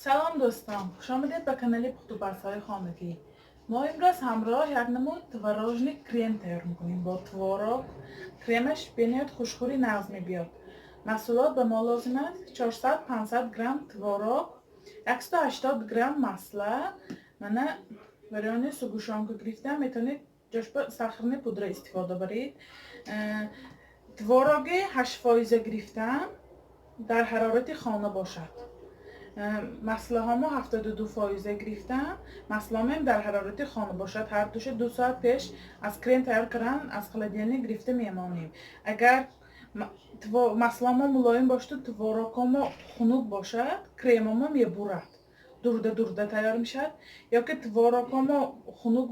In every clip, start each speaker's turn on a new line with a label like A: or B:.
A: Салом дӯстон, хуш омадед ба канали пухтупазҳои хонагӣ. Мо имрӯз ҳамроҳ як намуд творожный крем тайёр мекунем. Бо творог кремаш бениҳоят хушхӯри нағз мебиёд. Маҳсулот ба мо лозим аст 400-500 грамм творог, 180 грамм масла, мана варёни сгущёнка гирифта метавонед ҷошба сахарный пудра истифода баред. Твороги 8% гирифтам, дар ҳарорати хона бошад. Маслаҳомо 72% гирифтам, маслаҳомем дар ҳарорати хона бошад. Ҳар душа 2 соат пеш аз крем тайёр кардан аз холодильник гирифта мемонем. Агар маслаҳомо мулоим бошаду творогҳомо хунук бошад, кремомо мебурад, дурда дурда тайёр мешавад. Ё ки творогҳомо хунук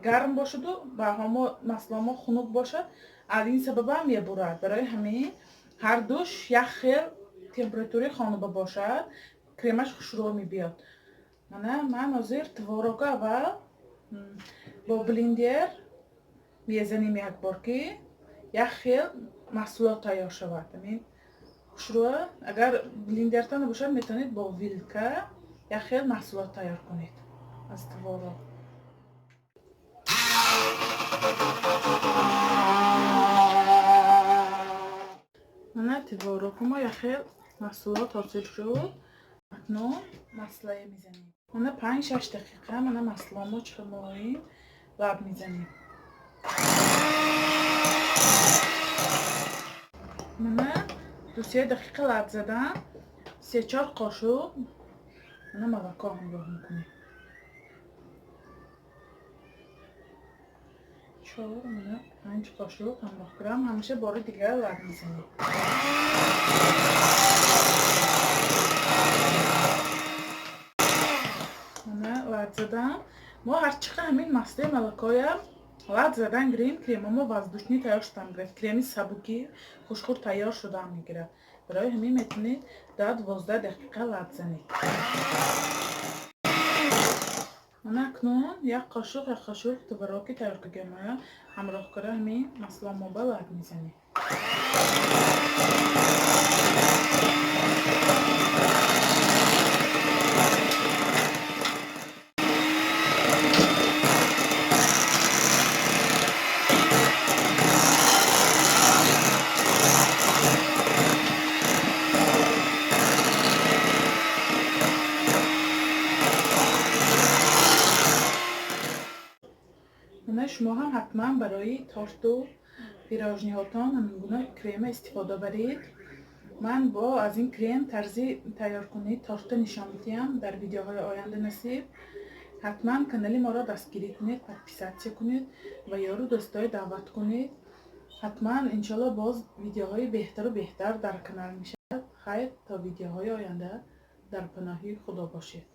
A: гарм бошаду баҳомо маслаҳомо хунук бошад, аз ин сабабам мебурад. Барои ҳамин ҳар душ як хел температураи хонаба бошад, кремаш хушрӯ мебиёд. Мана ман ҳозир творога аввал бо блендер мезанем як бор, ки як хел маҳсулот тайёр шавад. Ҳамин хушрӯ. Агар блендерта набошад, метавонед бо вилка як хел маҳсулот тайёр кунед аз творог. Мана творогҳомо як хел маҳсулот ҳосил шуд. Акнун маслае мезанем. Мана 5-6 дақиқа мана масламо чӣ хел мулоим лаб мезанем. Мана 2-3 дақиқа лаб задан, 3-4 қошуқ мана молоко ҳамроҳ мекунем. 4 мана 5 қошуқ ҳамроҳ кунам, ҳамеша бори дигар лаб мезанем. Мана лаб задам. Мо ҳарчи қа ҳамин маслаи молокоя лаб задан гирем, кремамо воздушный тайёр шудан мегирад. Креми сабуки хушхӯр тайёр шудан мегирад. Барои ҳамин метавонед 10-12 дақиқа лаб занед. Мана акнун як қошуқ, як қошуқ твороги тайёр кардагиамоя ҳамроҳ кара ҳамин масламо ба лаб мезанем. Мана шумо ҳам ҳатман барои торту пирожниҳотон ҳамин гуна крема истифода баред. Ман бо аз ин крем тарзи тайёркунии торта нишон медиҳам дар видеоҳои оянда насиб. Ҳатман канали моро дастгирӣ кунед, подписатсия кунед ва ёру дӯстои даъват кунед. Ҳатман иншоалло боз видеоҳои беҳтару беҳтар дар канал мешавад. Хайр, то видеоҳои оянда дар паноҳи Худо бошед.